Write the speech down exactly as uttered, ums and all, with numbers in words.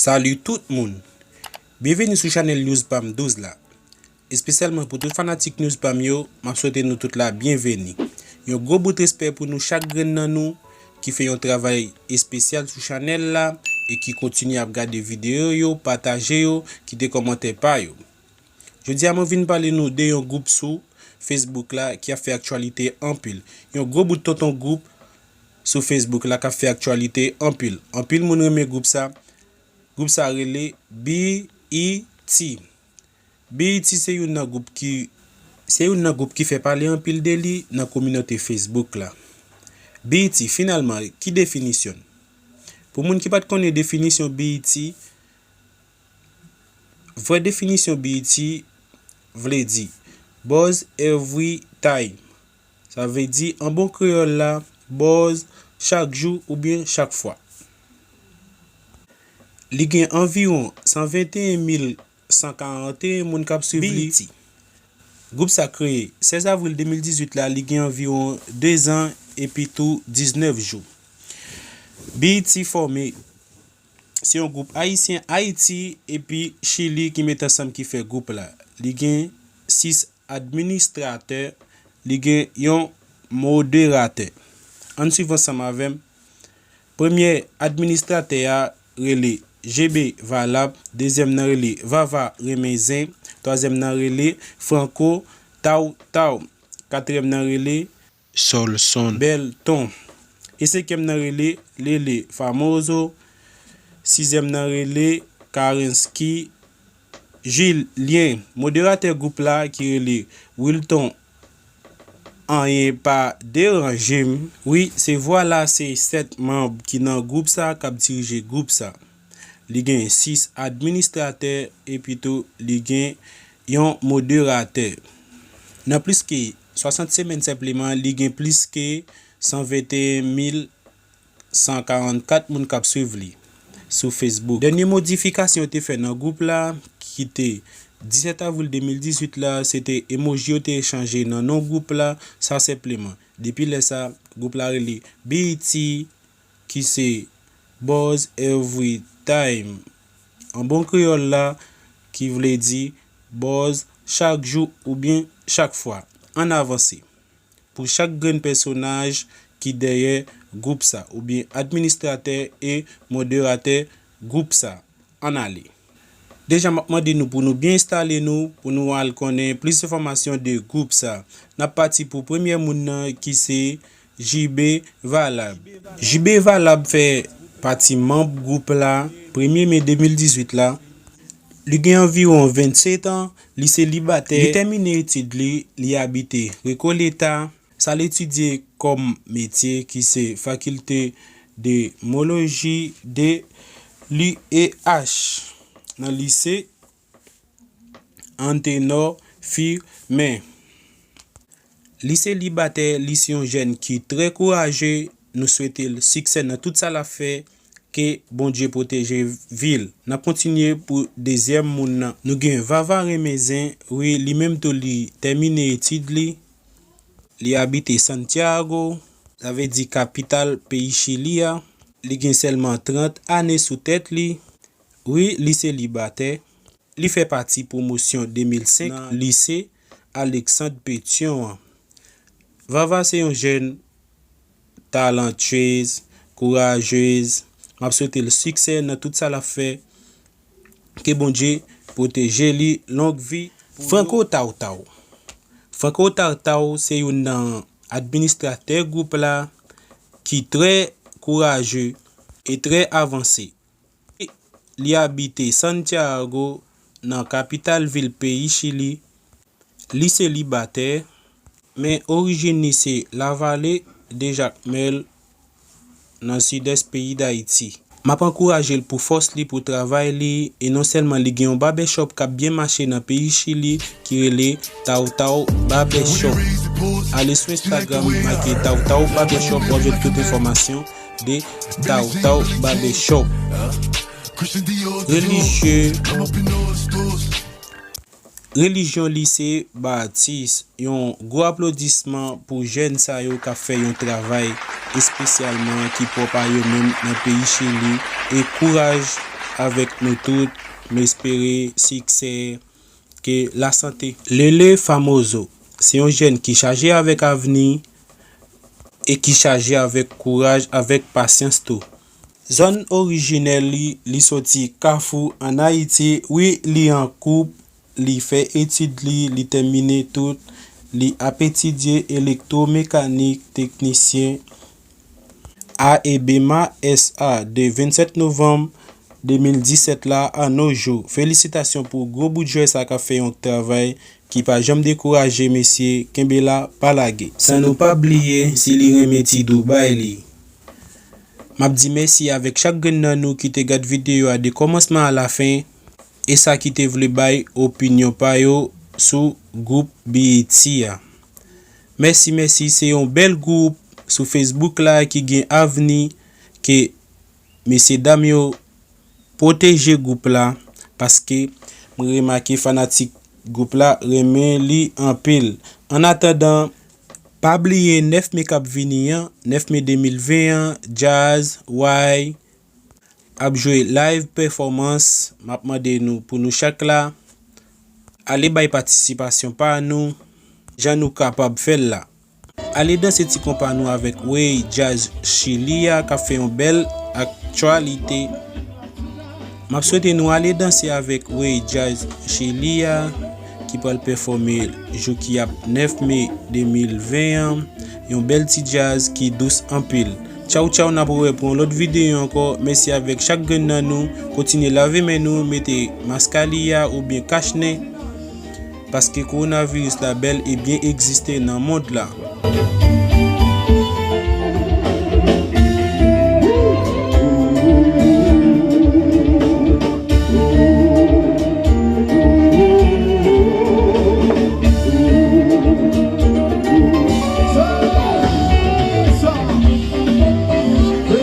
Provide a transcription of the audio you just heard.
Salut tout moun! Byenveni sou chanèl News Pam douz la. Espesyalman pou tout fanatik News Pam yo, m ap swete nou tout la byenveni. Yon gwo bout respè pou nou chak grenn nan nou ki fè yon travay espesyal sou chanèl la e ki kontinye ap gade videyo yo, pataje yo, kite kòmantè pa yo. Jodi a mwen vin pale nou de yon gwoup sou Facebook la ki ap fè aktyalite anpil. Yon gwo bout tonton gwoup sou Facebook la k ap fè aktyalite anpil. Anpil moun renmen gwoup sa. Gwoup sa rele B E T. B E T se youn nan gwoup ki, se youn nan gwoup ki fè pale anpil de li nan kominote Facebook la. B E T, finalman, ki definisyon l? Pou moun ki pa t konnen definisyon B E T, vrè definisyon B E T vle di Buzz Every Time. Sa vle di, an bon kreyòl la, buzz chak jou oubyen chak fwa. Li gen anviwon san venteyen mil san karanteyen moun k ap swiv li. B E T. Gwoup sa kreye sèz avril de mil dizuit la, li gen anviwon de zan epi tou diznèf jou. B E T fòme, se yon gwoup ayisyen Ayiti epi Chili ki met ansanm ki fè gwoup la. Li gen sis administratè, li gen yon moderatè. Ann swiv ansanm avè m. Premye administratè a rele G B Valab, dezyèm nan rele Vava Renmen Zen, twazyèm nan rele Franco Taw Taw, katriyèm nan rele Solson Belton, e senkyèm nan rele Lele Famoso, sizyèm nan rele Karensky Julien. Moderatè gwoup la ki rele Wilton Anyen Pa Deranje M. Wi, se vwala se sèt manm ki nan gwoup sa k ap dirije gwoup sa. Li gen sis administratè epi tou li gen yon moderatè. Nan plis ke swasant semèn senpleman, li gen plis ke san venteyen mil san karannkat moun k ap swiv li sou Facebook. Dènye modifikasyon yo te fè nan gwoup la, ki te disèt avril de mil dizuit la, se te emoji yo te chanje nan non gwoup la, sa senpleman. Depi lè sa, gwoup la rele B E T, ki se Buzz Every Time. An bon kreyòl la, ki vle di buzz chak jou oubyen chak fwa. Ann avanse. Pou chak grenn pèsonaj ki dèyè gwoup sa, oubyen administratè e moderatè gwoup sa. Ann ale. Deja, m ap mande nou pou nou byen enstale nou, pou nou al konnen plis enfòmasyon de gwoup sa. N ap pati pou premyè moun nan ki se J B Valab. J B Valab fè pati manm gwoup la premye me de mil dizuit la. Li gen anviwon vennsenk an, li selibatè. Li tèmine etid li, li abite Recoleta. Sa l etidye kòm metye ki se Faculté de Mologie de l'U E H nan lise Anténor Firmin. Li selibatè, li se yon jèn ki trè kouraje, nou swete l siksè nan tout sa l ap fè, ke Bondye pwoteje vi l. N ap kontinye pou dezyèm moun nan. Nou gen Vava Renmen Zen, wi, li menm tou li tèmine etid li. Li abite Santiago, sa vle di kapital peyi Chili a. Li gen sèlman trant ane sou tèt li. Wi, li selibatè. Li fè pati pwomosyon de mil senk nan lise Alexandre Pétion an. Vava se yon jèn talantyez, kourajez. M ap swete l siksè nan tout sa l ap fè. Ke Bondye pwoteje li, long vi pou nou. Franco Taw Taw. Franco Taw Taw se youn nan administratè gwoup la ki trè kouraje e trè avanse. Li abite Santiago, nan kapital vil peyi Chili. Li selibatè, men orijin li se Lavale de Jakmèl, nan sidès peyi Dayiti. M ap ankouraje l pou fòs li, pou travay li, e non sèlman li gen yon babèchòp k ap byen mache nan peyi Chili ki rele Taw Taw Babèchòp. Ale sou Instagram, make Taw Taw Babèchòp, w ap jwenn tout enfòmasyon de Taw Taw Babèchòp. Relijye, relijyon li se batis. Yon gwo aplodisman pou jèn sa yo k ap fè yon travay espesyalman ki pwòp a yo menm nan peyi Chili. E kouraj avèk nou tout. M espere siksè, ke lasante. Lele Famoso se yon jèn ki chaje avèk avni e ki chaje avèk kouraj, avèk pasyans tou. Zòn orijinè li, li soti Kafou ann Ayiti. Wi, li an koup, li fè etid li, li tèmine tout. Li ap etidye elektwomekanik, teknisyen A E B M A S A de vennsèt novanm de mil disèt la a nos jours. Felisitasyon pou gwo bout jwè sa k ap fè yon travay ki pa janm dekouraje, mesye, kenbe la, pa lage. San nou pa bliye, si li renmen ti Dubai li. M ap di mèsi avèk chak grenn nan nou ki te gad videyo a de kòmansman a lafen, e sa ki te vle bay opinyon pa yo sou gwoup B E T a. Mèsi, mèsi, se yon bèl gwoup sou Facebook la ki gen avni, ke mesye dam yo pwoteje gwoup la, paske m remake fanatik gwoup la renmen li anpil. Annatandan, pa bliye nèf me k ap vini an, nèf me de mil ven an, Jazz, Y, ap jwe live performance. M ap mande nou, pou nou chak la, ale bay patisipasyon pa nou, jan nou kapab fè l la. Ale danse ti konpa nou avèk Way Jazz Chili a, k ap fè yon bèl aktyalite. M ap swete nou ale danse avèk Way Jazz Chili a, ki pral pèfòme jou ki ap nèf me de mil ven an, yon bèl ti jazz ki dous anpil. Tchaw, tchaw, n ap rewè pou yon lòt videyo ankò. Mèsi avèk chak grenn nan nou. Kontinye lave men nou, mete maskaliya oubyen kach nen, paske kowonaviris la bèl e byen egziste nan mond la.